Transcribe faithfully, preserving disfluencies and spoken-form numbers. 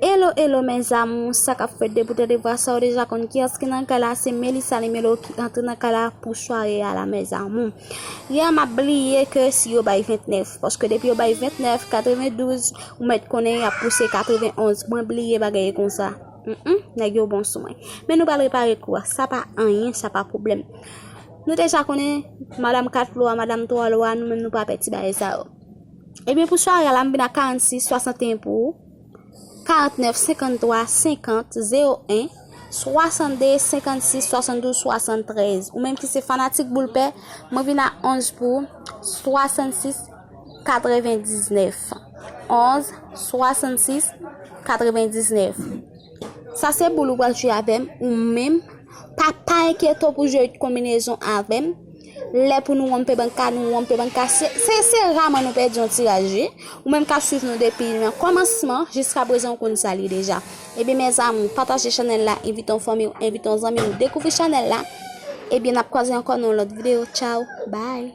Hello, hello, mes amours, sa k ap fèt? Depi w tande vwa sa, w deja konn kiyès ki nan kay la, se Melissa Limelo ki antre nan kay la pou sware a la, mes amours. Yè m ap bliye ke si yo bay vennèf, paske depi yo bay vennèf, katrevendouz, ou mèt konnen y ap pouse katrevenonz. Mwen bliye bagay konsa. Mm, mm, nèg yo bon sou mwen. Men nou pral repare kou a. Sa pa anyen, sa pa pwoblèm. Nou deja konnen, madanm kat lwa, madanm twa lwa, nou menm nou pa pè ti bagay sa yo. Ebyen, pou sware a la, m vin ak karannsis swasanteyen pou ou, karantnèf senkanntwa senkant zewo en, swasannde senkannsis swasanndouz swasanntrèz. Ou menm ki se fanatik boul pè, mwen vin ak onz pou ou, swasannsis katrevendiznèf. Onz swasannsis katrevendiznèf. Sa se boul ou pral jwe avè m, ou menm. Pa, pa enkyete w pou jwe konbinezon avè m. Lè pou nou wonpe banka, nou wonpe banka. Se, se, se raman nou pèdi yon tiraj, wi. Ou menm k ap swiv nou depi nan kòmansman, jiska prezan, ou konn sa l ye deja. Ebyen, mes amours, pataje chanèl la, envite yon fanmi w, envite yon zanmi w, dekouvri chanèl la. Ebyen, n ap kwaze ankò nan yon lòt videyo. Tchaw, bye.